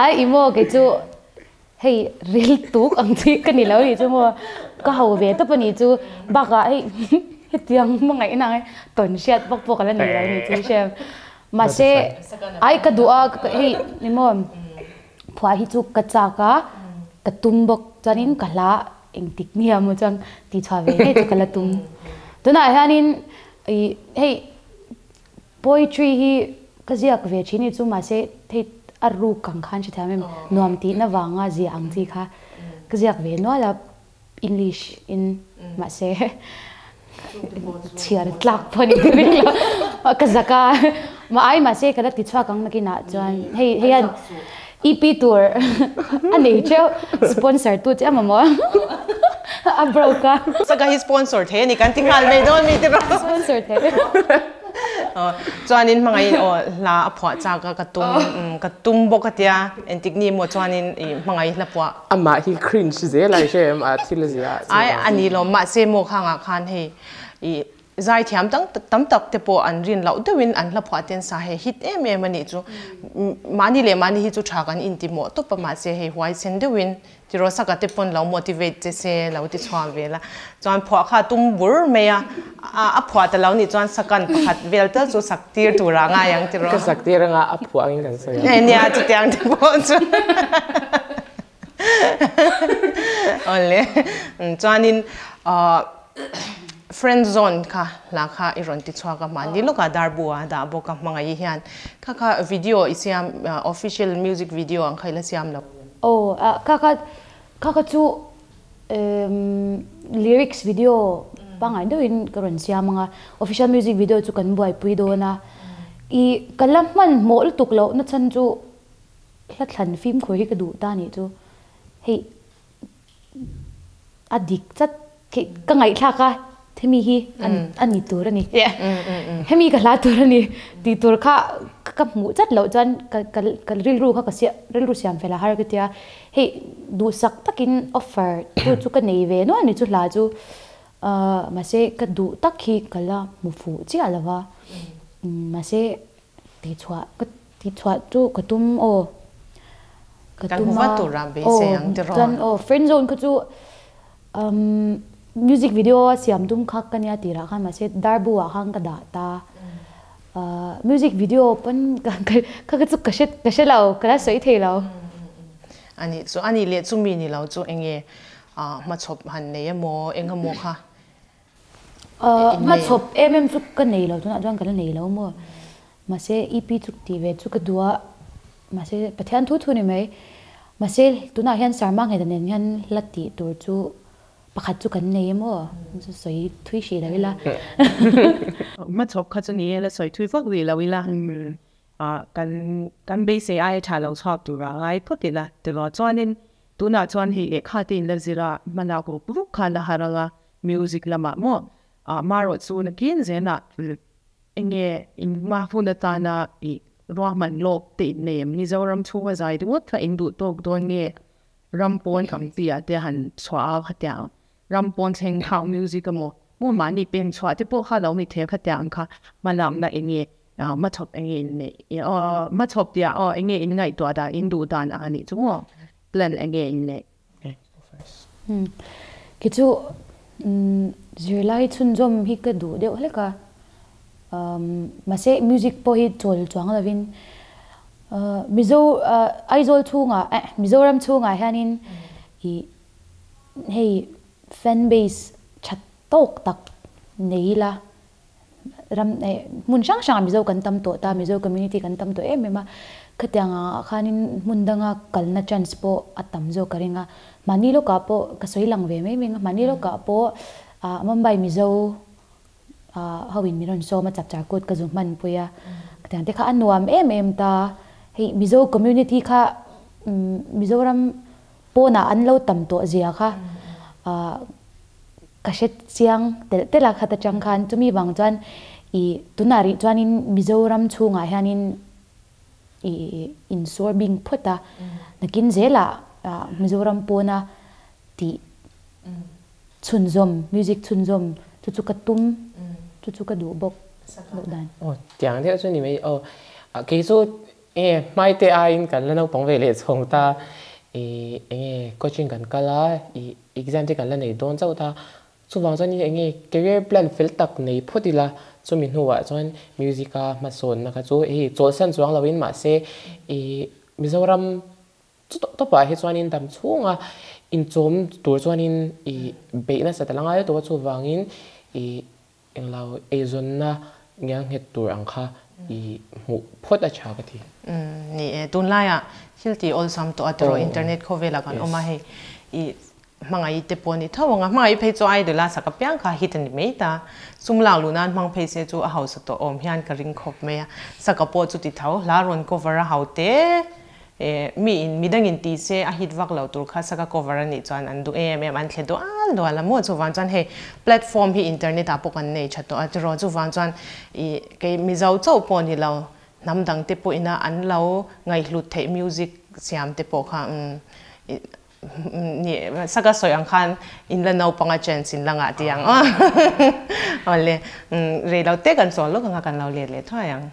Ai i maw kei chu hei ril tuk ang chi ka ni lo ni chu maw ka ho ve tawp a ni chu bakah hei hetiang hmangaihna ang tawn hriat vak pawh ka la nei lo ni chu hriat mahse ai ka duh a hei ni maw phuah hi chu ka chak a ka tum bawk chuanin ka hla Engtik nia maw chuan tih chhuah ve ngei chu ka la tum. Tunah hianin ih hei poetry hi ka ziak ve thin hi chu mahse hei a ruk ang khan hrethiam em nuam tihna vanga ziah ang chi kha ka ziak ve nual a English in mahse chhiar tlak pawh ni ka ring lo ka zak a mah ai mahse ka la ti chhuak ang nakinah chuan hei hei hian EP tur a nei teuh sponsor tu che emaw a broke a Saka hi sponsor thei a ni kan ti nghal mai dawn mi tiraw sponsor thei Chuanin hmangaihin aw hla a phuah chak a ka tum ka tum bawk a tia engtik ni emaw chuanin i hmangaih hla phuah Amah hi cringe zel a i hre em a thil a zia ah chuan. Ai a ni lo mahse maw khangah khan hei i zaithiam tam tam tak te pawh an rin loh deuhin an hla phuah ten sa hei hit em em a nih chu mahni leh mahni hi chu tha kan inti mawh tawp a mahse hei huaisen deuhin tiraw saka te pawn lo motivate che se lo ti chhuak vel a chuan phuah kha a tum bur mai a a phuah ta lo nih chuan sakan pakhat vel tal chu sak tir tur ah ngai ang tiraw. Ka sak tir anga a phuah angin kan sawi ang. Nia chutiang te pawh chu. Awle chuanin friend zone kha hla kha i rawn ti chhuak a mahni lawkah darbu a dah bawk a hmangaih hian kha kha video i siam official music video ang kha i la siam lo. Aw kha kha kha kha chu lyrics video pangngai deuhin ka rawn siam ang a official music video chu kan buaipui dawn a. I ka la hmanhmawh lutuk loh na chhan chu hla thlan fimkhur hi ka duh ta nih chu. Hei a dik chat khi ka ngaihthlak a hemi hi a ni tur a ni hemi ka hla tur a ni tih tur kha ka hmuh chat loh chuan ka ka ka rilru kha ka siam rilru siam fel a har ka tia hei duhsak takin offer tu chu ka nei ve nual ni chu hla chu mahse ka duh tak hi ka la hmu fuh chiah lo va mahse Tihchhuah ka tihchhuah chu ka tum aw. Ka Kan tum hmu vat a tur a aw beisei ang tiraw? Chuan aw friend zone kha chu umm music video a siam tum kha ka nia tirah khan mahse darbu ah khan ka dah ta. Ahh music video pawn ka kha kha chu ka hre ka hre lo ka la sawi thei lo. Ani chu ani leh chumi ni lo chu enge ah hmachhawp han nei emaw eng emaw kha Hmachhawp em em chu ka nei lo tunah chuan ka la nei lo maw mahse EP chu tih ve chu ka duh a mahse Pathian thu thu ni mai mahse tunah hian Sarma Ngheta nen hian hla tih tur chu pakhat chu kan nei em aw chu sawi thui hrih lo ila. Hmachhawp kha chu ni e la sawi thui vak rih lo ila kan kan beisei aia tha lo chhuak tur a ngai phawt ila tiraw chuanin tunah chuan hei lehkha te in la zir a hmanah ruk ruk khan a har ang a Music lamah maw marawh chu nakin zelah enge in hma hun atana i ruahman lawk te in nei em? Mizoram chhunga zai ringawt kha in duh tawk dawn nge ram pawn ang chi ah te han chhuah a khatiang ram pawn thleng khau music emaw maw mahni peng chhuah te pawh kha lo ni thei a khatiang ang kha hmalakna enge hmachhawp enge in neih hmachhawp tih ah aw enge in ngaihtuah dan in duh dan ang anih chu maw plan enge in neih? Kei chu zirlai chhunzawm hi ka duh deuh hlek a, mahse music pawh hi chawl chuang lovin Mizo Aizawl chhungah eh Mizoram chhungah hianin ih hei fan base tha tawk tak nei ila ram eh hmun hrang hrangah Mizo kan tam tawh ta, Mizo community kan tam tawh em em a, khatiang ah khanin hmun danga kalna chance pawh a tam zawk ka ring a, mahni lawkah pawh ka sawi lang ve mai mai ang a, mahni lawkah pawh ah Mumbai Mizo ah ho in min rawn sawm a, chapchar kut ka zu hman pui a, khatiang te kha a nuam em em ta, hei Mizo community kha umm Mizoram pawnah an lo tam tawh zia kha ah Ka hre chiang telh telh a khat atang khan chumi vang chuan i tunah rih chuanin Mizoram chhungah hianin i insawr bing phawt a, nakin zelah Mizoram pawna tih chhunzawm, music chhunzawm chu chu ka tum, chu chu ka duh bawk duh dan. Aw tiang deuh chu ni mai aw kei chu Enge hmaite aiin kan la naupang ve leh chhawng ta i enge coaching kan kal a i exam te kan la nei dawn chauh ta chuvang chuan enge career plan fel tak nei phawt ila chumi hnuah chuan music a hmasawnna kha chu hei chawlhsan chuang loin mahse i Mizoram chu tawpah hi chuanin dam chhunga inchawm tur chuanin i beih nasa ta la ngai tawh a chuvangin i Englo eizawnna ngiang nghet tur ang kha i hmuh phawt a tha ka ti. Ni e, tunlaiah thil tih awlsam tawh a tiraw internet khawvelah kan awm a hei i hmangaih te pawh a ni tho ang a, hmangaih phei chu idol a sak apiang kha hit a ni mai ta, sum lak luh nan hmang phei se chu a hausa tawh awm hian ka ring khawp mai a, saka pawh chu ti tho, hla rawn cover a hau te. E, mi in, midang in ti se a hit vak lo tur kha saka cover a nih chuan an duh em em, an thle dual dual a maw? Chuvang chuan hei platform hi internet ah pawh kan nei tha tawh a tiraw? Chuvang chuan i kei Mizo chauh pawh ni lo, hnam dang te pawh ina an lo ngaihhlut theih music siam te pawh kha umm i ni saka sawi ang khan in la naupang a chance in la ngah tih ang aw. Awle, umm rei lo te kan chawl lawk ang a kan lo let leh thuai ang.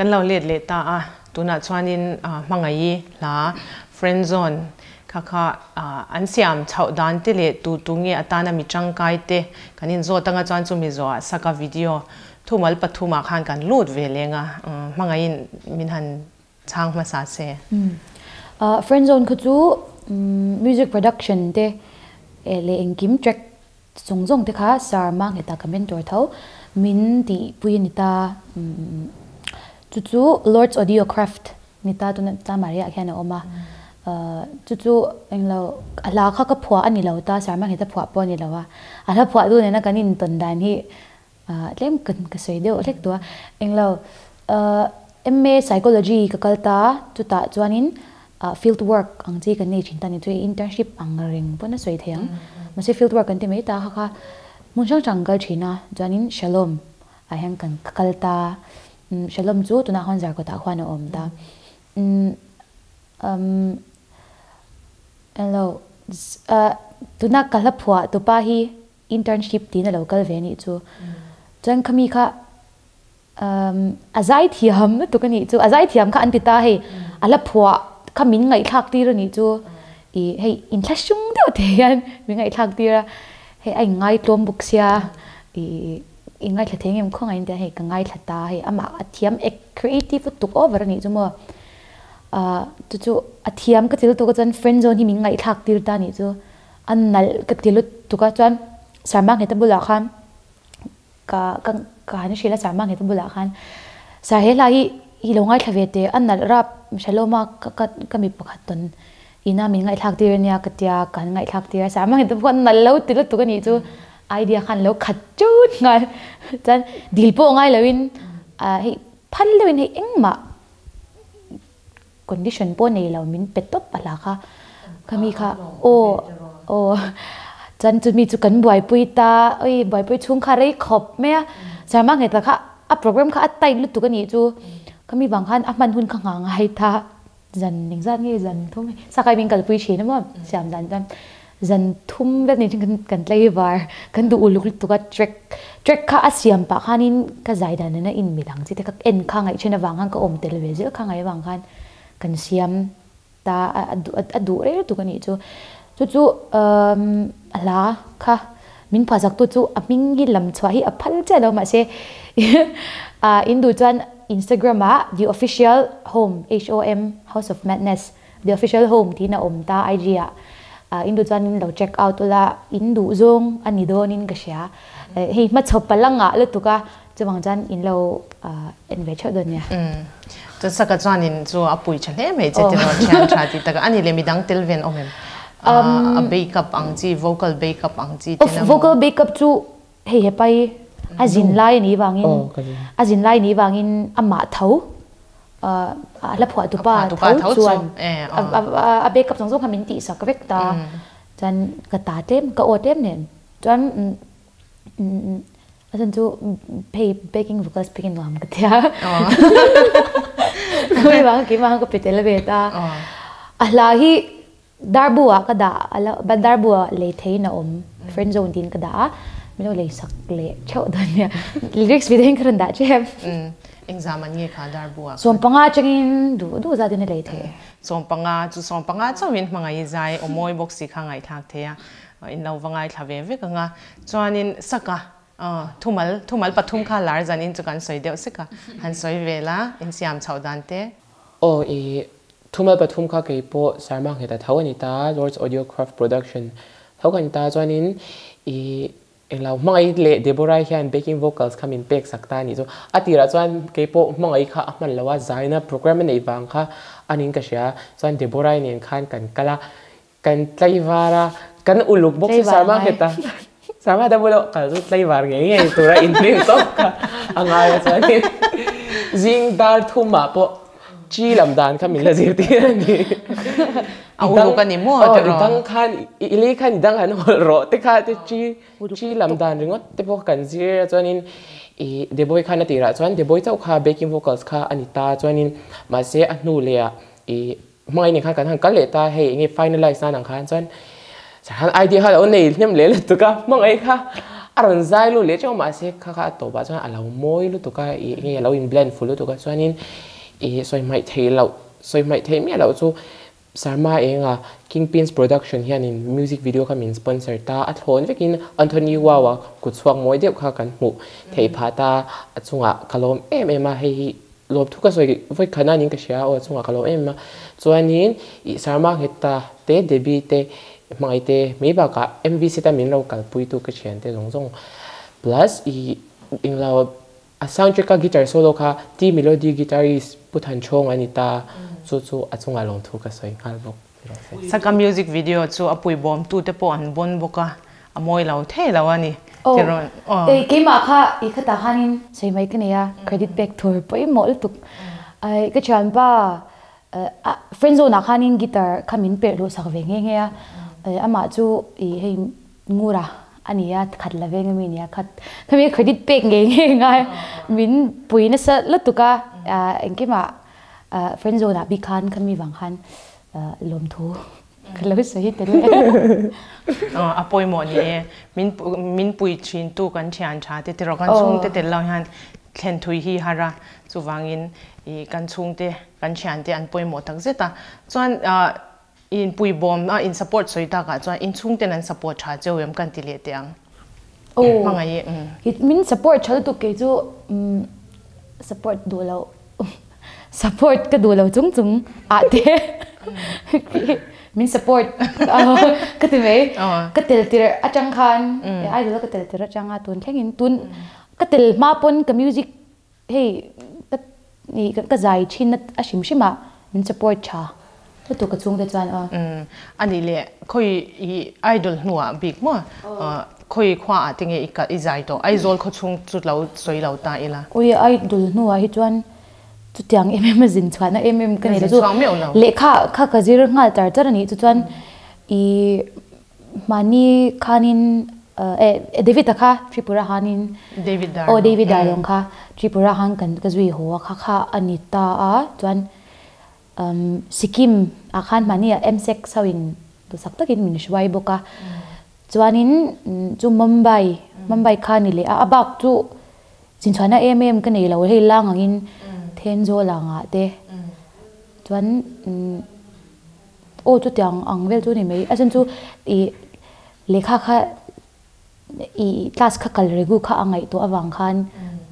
Kan lo let leh ta a, tunah chuanin hmangaih hla, friend zone, kha kha an siam chhoh dan te leh tu tu nge atana mi tangkai te kan inzawt anga chuan chumi zawhah saka video thumal pathumah khan kan lut ve leng a, hmangaihin min han chhang hmasa se. Friend zone kha chu music production te leh engkim track Chung zawng te kha Sir Mangheta ka mentor tho min tih pui a ni ta. Chu chu Lord's Audio Craft ni ta tuna Chamari ah khian a awm a. Chu chu englo a hla kha ka phuah a ni lo ta Sir Mangheta phuah pawh a ni lo a. A hla phuah tu nena kan intawn dan hi tlem ka sawi deuh hlek duh a. Englo MA Psychology ka kal ta chutah chuanin Field work ang chi kan nei thin ta ni chu internship ang reng pawn a sawi thei ang. Mahse field work kan ti mai ta kha kha hmun hrang hrang kal thin a, chuanin Shalom ah hian kan kal ta. Shalom chu tunah khuan Zarkawt ah khuan a awm ta. Umm hello tuna ka hla phuah tupa hi internship tiin a lo kal ve anih chu. Chuan khami kha A zaithiam lutuk a nih chu, a zaithiam kha an ti ta hei, a hla phuah kha min ngaihthlak tir a nih chu, ih hei inthlahrung deuh te hian min ngaihthlak tir a, hei a inngai tlawm bawk sia, ih i ngaithla thei ngem khawngaih in tia hei ka ngaithla ta hei amah a thiam ek creative lutuk over a nih chu maw, ah chu chu a thiam ka ti lutuk a chuan friend zone hi min ngaihthlak tir ta a nih chu, a nalh ka ti lutuk a chuan Sarma Ngheta bulah khan. Ka ka ka han hrilh a Sarma Ngheta bulah khan Sir he hla hi i lo ngaithla ve teh a nalh rap Shalom a ka ka ka mi pakhat tawn ina min ngaihthlak tir ania ka tia ka han ngaihthlak tir a Sarma Ngheta pawh a nalh lo ti lutuk a nih chu idea khan lo khat chut nghal chuan dil pawh ngai loin ah hei phal deuhin hei engmah condition pawh nei lo min pe tawp a hla kha khami kha aw aw chuan chumi chu kan buaipui ta oi buaipui chhung kha rei khawp mai a Sarma Ngheta kha a program kha a tight lutuk a nih chu khami vang khan a hman hun kha nghah ngai ta zan engzat nge zan thum sakai min kalpui thin a maw siam dan chuan Zan thum vel nen chuan kan tlaivar kan duh uluk lutuk a, track track kha a siam pah khanin ka zai dan nena in midang chi te kha en kha ngaih then avang khan ka awm tel ve zel kha ngaih avang khan kan siam ta a duh rei lutuk a nih chu. Chu chu a hla kha min phuah sak tu chu a hming hi lam chhuah hi a phal chiah lo mahse in duh chuan Instagram ah the official home HOM house of madness The Official Home tiin a awm ta IG ah in duh chuan in lo check out ula in duh zawng a ni dawnin ka hria. Hei hmachhawp a la ngah lutuk a chuvang chuan in lo en ve theuh dawn nia. Chuan saka chuan in chu a pui tha hle mai che tiraw thian tha tih takah a ni leh midang tel ven awm em? A bake up ang chi vocal bake up ang chi te na maw? Vocal bake up chu hei hepai a zin lai a nih vangin a zin lai a nih vangin amah tho a hla phuah tupa tho chuan a backup zawng zawng kha min tihsak vek ta chuan ka ta tlem ka aw tlem nen chuan a chhan chu hei backing vocals pek in nuam ka tia keimah keimah ka pe tel ve ta a hla hi Darbu ah ka dah a lo darbu ah lei theiin a awm friend zone tiin ka dah a min lo lei sak leh theuh dawn nia lyrics video in ka rawn dah tep. Engzam an nge kha darbu ah khan? 15 atangin duh duh zat in a lei thei. 15 chu 15 chauhin hmangaih i zai aw mawi bawk si kha ngaihthlak thei a in lo va ngaithla ve vek ang a chuanin saka thumal thumal pathum kha lar zan in chu kan sawi deuh sek a han sawi ve la insiam chhoh dan te. Aw i Thumal pathum kha kei pawh Sarma Ngheta tho a ni ta, Lord's Audio Craft Production tho ka ni ta, chuanin i englo hmangaih leh Deborah hian backing vocals kha min pek sak ta a nih chu. A tirah chuan kei pawh hmangaih kha a hman lo a, zaina program a neih vang kha a niin ka hria, chuan Deborah nen khan kan kal a, kan tlaivar a, kan uluk bawk chu Sarma Ngheta, Sarma Ngheta bulah kal chu tlaivar ngei ngei tura inrin tawp kha a ngai a, chuanin zing dar thumah pawh Chi lam dan kha min la zirtir a ni. A uluk a ni maw tiraw? I dang khan, i lei khan i dang han hawlh rawh te kha te chi chi lam dan ringawt te pawh kan zir a chuanin i Deboi khan a tirah chuan Deboi chauh kha backing vocals kha a ni ta chuanin mahse a hnu leh ah i hmangaih nen khan kan han kal leh ta hei enge finalize nan ang khan chuan khan idea kha lo nei hnem leh lutuk a hmangaih kha. A rawn zai lut leh teuh mahse kha kha a tawpah chuan a lo mawi lutuk a, ih nge a lo in blend fuh lutuk a chuanin ih sawi hmaih theih loh, sawi hmaih theih miah loh chu Sarma enga Kingpins Production hianin music video kha min sponsor ta, a thlawn vekin Anthony Wawa kut chhuak mawi deuh kha kan hmuh theih phah ta, a chungah ka lawm em em a, hei hi lawmthu ka sawi vawi khat anin ka hria a aw a chungah ka lawm em em a, chuanin ih Sarma Ngheta te Debbie te Hmangaih te mai bakah MV set a min lo kalpuitu ka thiante zawng zawng plus ih englo a soundtrack a guitar solo kha T Melody guitarist Pu Thanchhawng a ni ta chu chu a chungah lawmthu ka sawi nghal bawk ni rawh se. Saka music video chu a puibawmtu te pawh an bawn bawk a, a mawi lo thei lo a ni tirawn aw. Aw keimah kha i khatah khanin sawi mai ka nei a, credit pek tur pawimawh lutuk. Ai ka thianpa Friend zone ah khanin guitar kha min perh luh sak ve nghe nghe a, amah chu ih hei Ngura a ni a, khat la veng ami nia khat khami credit pek ngei ngei ngai min pui nasa lutuk a, engkimah friend zone ah bik khan khami vang khan lawmthu ka lo sawi tel e. A pawimawh ni e, min pui thin tu kan thian tha te tiraw kan chhungte tel lo hian thlen thui hi har a, chuvangin ih kan chhungte kan thiante an pawimawh tak zet a, chuan in puibawm a in support sawi takah chuan in chhungten an support tha cheu em kan ti leh teh ang. Hmangaih i. Min support tha lutuk kei chu support duh loh support ka duh lo chung chung ah te min support ka ti mai ka tel tirh atang khan idol a ka tel tirh atanga tun thleng in tun ka tel hma pawn ka music hei ka ka zai thin a hrim hrim ah min support tha lutuk ka chhungte chuan aw. Anih leh khawi i idol hnuah bik maw khawi khua ah te nge i i zai tawh Aizawl khaw chhung chu lo sawi lo ta ila. Ui idol hnuah hi chuan chutiang em em a zin chhuahna em em ka nei lo chu lehkha kha ka zir nghal char char a nih chu chuan i Mahni khanin eh David-a kha Tripura hanin David Darlong aw David Darlong kha Tripura han kan ka zui haw a kha kha a ni ta a chuan Sikkim ah khan mahni ah MSEC ho in duhsak takin min hruai bawk a chuanin chu Mumbai Mumbai kha ni leh a a bak chu chinchhuahna em em ka nei lo hei lang angin Thenzawl angah te chuan Aw chutiang ang vel chu ni mai. A chhan chu ih lehkha kha ih class kha kal regu kha a ngaihtuah avang khan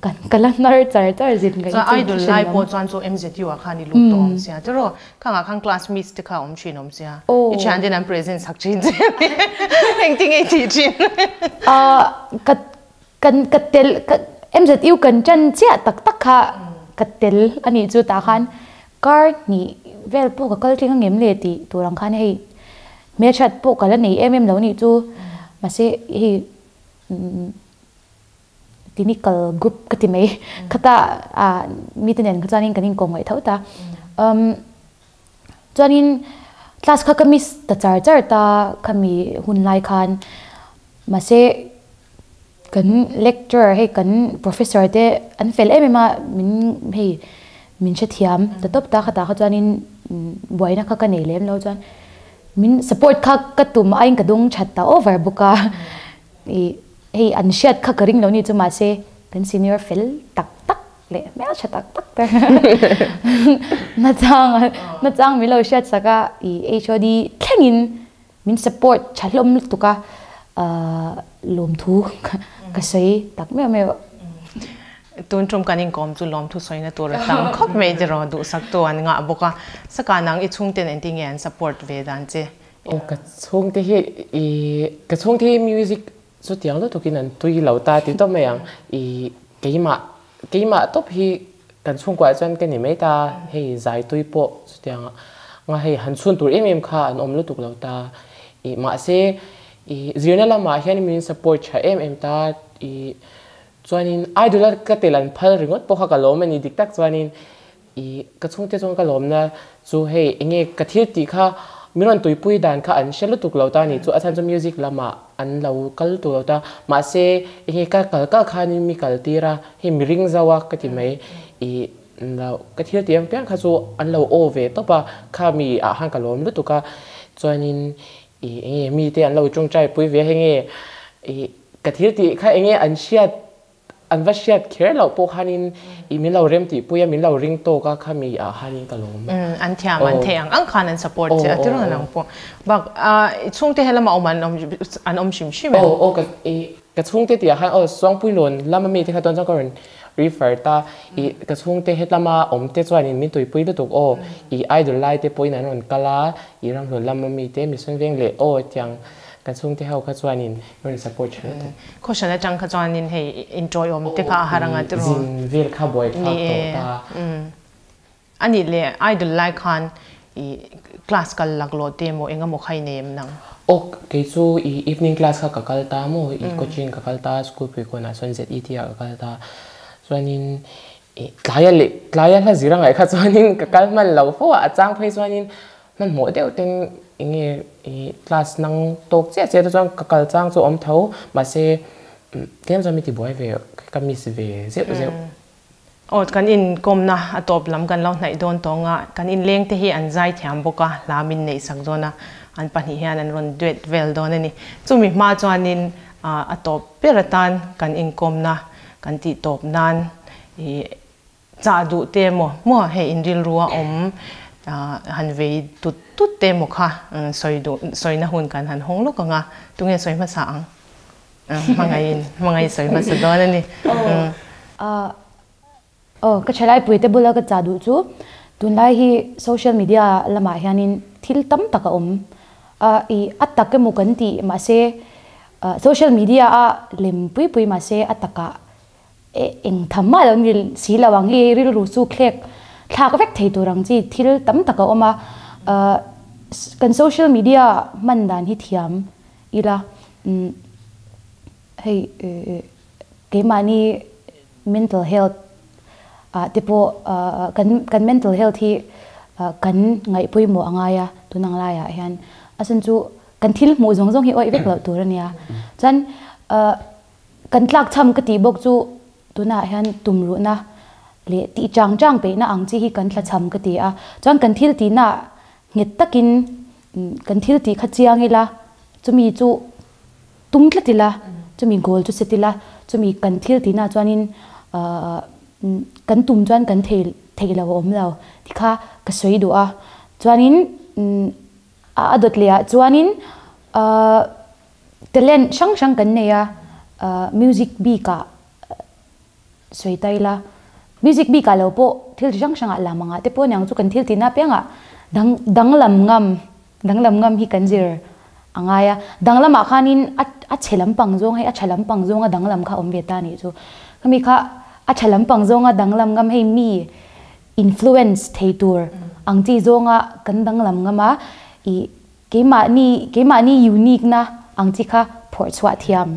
kan ka la hnar char char zin ka Chuan idol lai pawh chuan chu MZU ah khan i lut tawh awm sia tiraw? Khangah khan class miss te kha a awm thin awm sia. I thian ten an present sak thin che mi engtin nge i tih thin? Ka kan ka tel ka MZU kan tan chiah tak tak kha ka tel a nih chu tah khan kar hnih vel pawh ka kal tling angem le tih tur ang khan hei hmelthat pawh ka la nei em em lo a nih chu mahse hei clinical group ka ti mai khata ah mite nen kha chuanin kan inkawm ngaih tho ta umm chuanin class kha ka miss ta char char ta khami hun lai khan mahse Kan lecturer hei kan professor te an fel em em a min hei min hrethiam ta tawp ta khatah kha chuanin buaina kha ka nei lem lo chuan min support kha ka tum aiin ka dung that ta over bawk a ih hei an hriat kha ka ring lo ni chu mahse kan senior fel tak tak leh hmeltha tak tak te nachang nachang min lo hriat sak a ih HOD thlengin Min support tha hlawm lutuk a, lawmthu ka sawi tak meuh meuh. Tun tum kan inkawm chu lawmthu sawina tur a tam khawp mai tiraw duhsaktu an ngah bawk a, saka nang i chhungten engtin nge an support ve dan che? Aw ka chhungte hi i ka chhungte hi music chutiang lutukin an tui lo ta ti tawp mai ang i keimah keimah tawp hi kan chhungkuah chuan ka ni mai ta hei zai tui pawh chutiang nga hei han chhun tur em em kha an awm lutuk lo ta i mahse i zirna lamah hian min support tha em em ta i chuanin idol a ka tel an phal ringawt pawh kha ka lawm a ni dik tak chuanin I ka chhungte chuan ka lawmna chu hei enge ka thil tih kha min rawn tuipui dan kha an hre lutuk lo ta a ni chu a chhan chu music lamah an lo kal lutuk lo ta mahse enge ka kal kal khanin mi kal tir a hei mi ring zauh a ka ti mai i lo ka thil tih ang piang kha chu an lo aw ve tawp a kha mi ah khan ka lawm lutuk a chuanin i enge mite an lo tawngtai pui ve a hei nge i. Ka thil tih kha enge an hriat an va hriat kher loh pawh khanin i min lo rem tih pui a min lo ring tawk a khami ah khanin ka lawm. An thiam an theih ang ang khan an support che a tirang ang pawh. Bak i chhungte he lama awm an awm an awm hrim hrim em? Aw aw ka i ka chhungte tih ah khan aw Suangpui lawn lama mi te kha tuan chuan ka rawn refer ta i ka chhungte hetlama awm te chuanin min tuipui lutuk aw i idol lai te pawhin an rawn kal a i ramhlun lama mi te Mission Veng leh aw tiang kan chhungte ho kha chuanin rawn support tha lutuk. Khawhran atang kha chuanin hei inṭawiawm te kha a har anga tiraw? Zin vel kha buai thlak tawh ta. A nih leh idol lai khan i class kal laklawh te emaw eng emaw kha i nei em nang? Ok, kei chu i evening class kha ka kal ta maw, i coaching ka kal ta, school pui kawnah chuan ZET ah ka kal ta. Chuanin i tlaia leh tlaia hla zir angaih kha chuanin ka kal hman lo fo a, a chang phei chuanin Hmanhmawh deuh ten enge i class nang tawk chiah chiah te chuan ka kal chang chu awm tho mahse tlem chuan mi ti buai ve ka miss ve zeuh zeuh. Aw kan inkawmna a tawp lam kan lo hnaih dawn tawng a, kan inleng te hi an zai thiam bawk a, hla min neih sak dawn a, an pahnih hian an rawn duet vel dawn a ni. Chumi hma chuanin a tawp ber atan kan inkawmna kan tih tawp nan i Chah duh te emaw maw hei in rilru a awm han vei tut tut te emaw kha sawi duh sawina hun kan han hawng lawk ang a, tunge sawi hmasa ang? Hmangaihin hmangaih sawi hmasa dawn a ni. Aw ka thalai te bula ka chah duh chu tunlai hi social media lamah hianin thil tam tak a awm a, i a tak emaw kan tih mahse social media a lem pui pui mahse a takah Eng tham mah lo ni si lo ang hi rilru chu thlek thlak vek thei tur ang chi thil tam tak a awm a, kan social media hman dan hi thiam ila hei keimahni mental health ah te pawh kan kan mental health hi kan ngaih pawimawh a ngai a tun ang laiah hian a chhan chu kan thil hmuh zawng zawng hi awih vek loh tur a nia chuan Kan tlak cham ka tih bawk chu tunah hian tumruhna leh tih chang chang peihna ang chi hi kan tla cham ka ti a. Chuan kan thil tihna nghet takin kan thil tih kha chiang ila, chumi chu tum tlat ila, chumi goal chu set ila, chumi kan thil tihna chuanin kan tum chuan kan thei thei lo a awm lo ti kha ka sawi duh a. Chuanin a dawt leh ah chuanin Talent hrang hrang kan nei a, music bikah sawi ta ila, music bikah lo pawh thil chi hrang hrangah lam angah te pawh aniang chu kan thil tihna apiangah dang danglam ngam danglam ngam hi kan zir a ngai a, danglamah khanin a a chhe lampang zawng hei a tha lampang zawnga danglam kha a awm ve ta anih chu, khami kha a tha lampang zawnga danglam ngam hei mi influence thei tur ang chi zawnga kan danglam ngam a ih. Keimahni, keimahni unique na ang chi kha phawrh chhuah thiam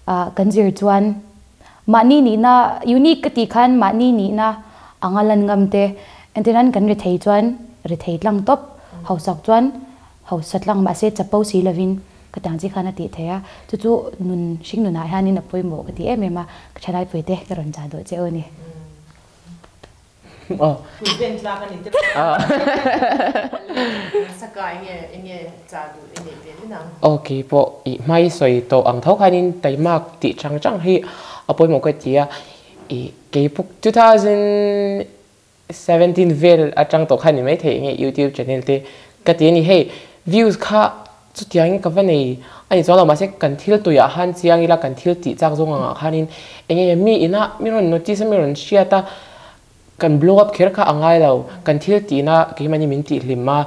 ah kan zir chuan mahni nihna, unique ka tih khan mahni nihna anga lan ngam te, entirnan kan rethei chuan rethei tlang tawp, hausak chuan hausa tlang mahse chapo si lovin ka tang chi khan a tih theih a, chu chu nun hring nunah hianin a pawimawh ka ti em em a, ka thalai te ka rawn chah duh che u a ni. Prevent tlak a ni te pawh saka enge enge cha duh i neih ve ni nang. Ok pawh i hmai sawi tawh ang tho khanin taimak tih chang chang hi a pawimawh ka ti a, i keipawh 2017 vel atang tawh khan ni maithei enge youtube channel te ka ti a ni hei views kha Chutiangin ka va nei a ni chuang lo, mahse kan thil tuiah khan chiang ila, kan thil tih chak zawng angah khanin eng nge mi ina mi rawn notice a, mi rawn hriat a, kan blow up kher kha a ngai lo, kan thil tihna keimahni min tih hlim a,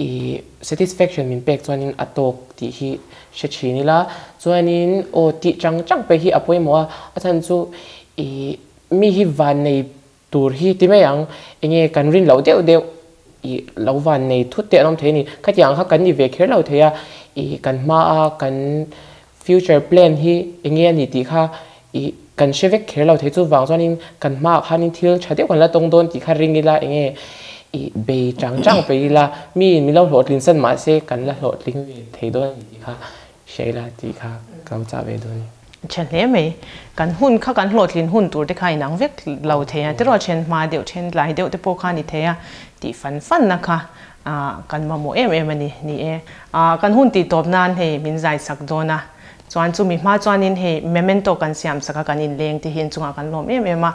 ih satisfaction min pek chuanin a tawk tih hi hre thin ila, chuanin aw tih chang chang pek hi a pawimawh a, a chhan chu ih mi hi vannei Tur hi ti mai ang, enge kan rin loh deuh deuh i lo van nei thut te an awm thei a ni. Khatiang kha kan ni ve kher lo thei a, i kan hmaa kan future plan hi enge a ni tih kha i kan hre vek kher lo thei. Chuvang chuanin kan hmaah khanin thil tha deuh kan la tawng dawn tih kha ring ila enge i bei chang chang peih ila, miin min lo hlawhtlin san mahse kan la hlawhtling ve thei dawn a ni tih kha Hria ila tih kha ka lo chah ve dawn ni. Tha hle mai. Kan hun kha kan hlawhtlin hun tur te kha inang vek lo thei a, tiraw then hma deuh then tlai deuh te pawh kha ni thei a, tih fan fan na kha kan mamawh em em a ni, ni e. Kan hun tih tawp nan hei min zai sak dawn a, Chuan chumi hma chuanin hei memento kan siam sak a, kan inleng te hi inchungah kan lawm em em a,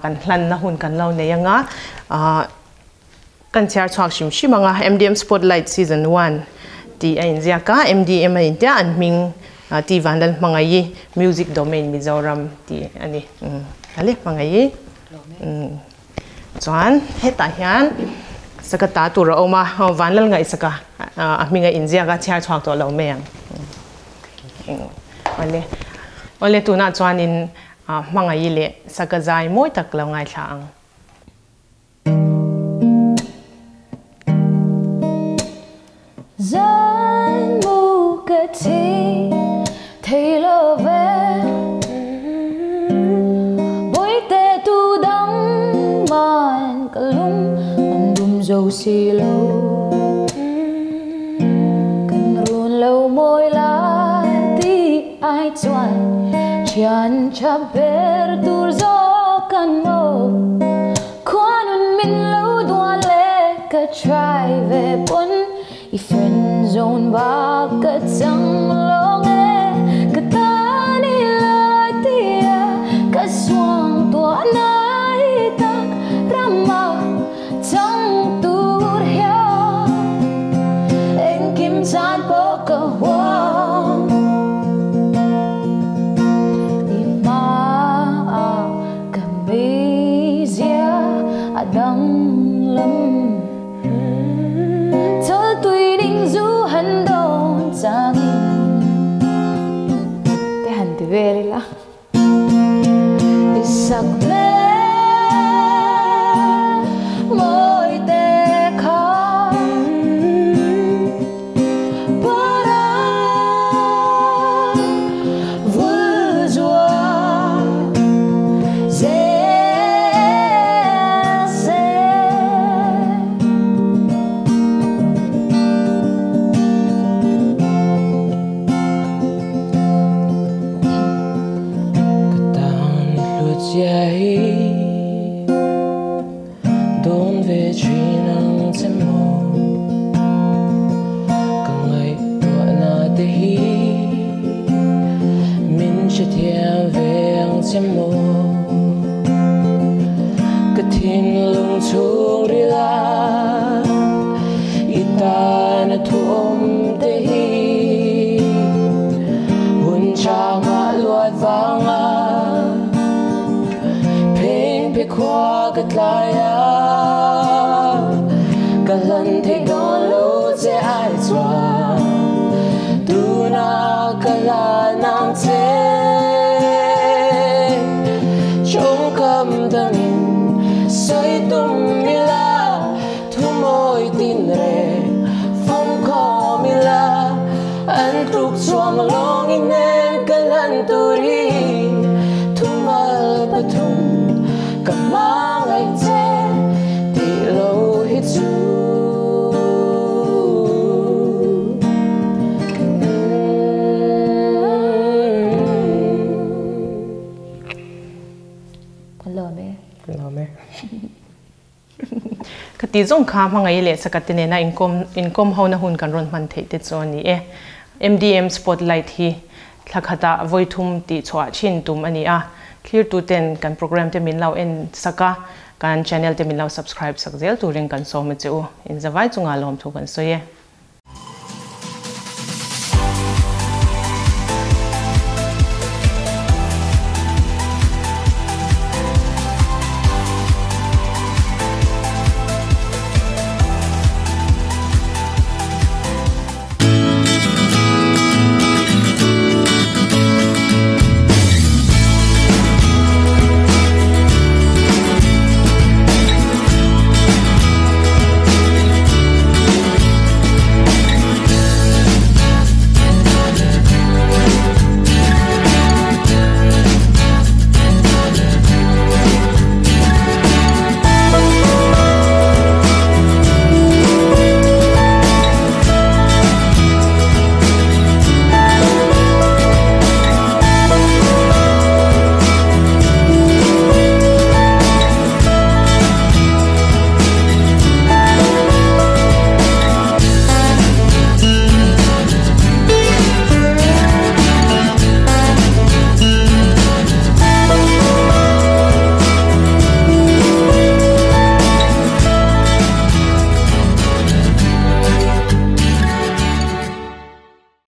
kan hlanna hun kan lo nei anga kan chhiar chhuak hrim hrim anga MDM Spotlight Season One tih a inziak a, MDM a intia an hming T Vanlal Hmangaih Music Domain Mizoram tih a ni. Ale Hmangaih. Chuan hetah hian saka ta tur a awm a, Vanlal Ngaihsaka a hming a inziak a, chhiar chhuak tawh lo mai ang. Awle, awle tunah chuanin Hmangaih leh saka zai mawi tak lo ngaithla ang. Zan mu ka thi thei lo ve Bawihte tu dang man ka lung an dum zo si lo Kan run lo mawi la ti ai chuan Thian tha ber tur zawk kan maw Khuanun min lo duan le ka try ve pawn i friend zone bak ka chang lo nge ka tan i lai tia ka suang tuah nai tak rama chang tur hian engkim chan pawh ka huam i hmaah Ka meizia a danglam Chawltui ding zu han dawn changin Te han ti vel ila I sak hmel mawi te kha Para vul zual zel se. Ka tan hlut zia hi Dawn ve thin ang che maw? Ka ngaihtuahna te hi min hrethiam ve ang che maw? Ka thinlung chhung rila i tana thuawm te hi hun tha nghah luat vanga Pheng phe khua ka tlai a, ka hlan thei dawn lo che ai chuan tuna ka hlan ang che. Chawngkam dangin sawi tum ila, thu mawi tin reng fawmkhawm ila, an tluk chuang lawngin nen ka hlan tur hi. Thumal pathum ka hmangaih che tih lo hi chu. Ka lawm e. Ka lawm e. Ka tih zawng kha hmangaih leh sakate nena inkawm inkawm hona hun kan rawn hman theih te chu a ni e. MDM Spotlight hi thla khatah vawi thum tih chhuah thin tum a ni a, thlirtuten kan program te min lo en sak a, kan channel te min lo subscribe sak zel turin kan sawm a che u. Inzavai chungah lawmthu kan sawi e.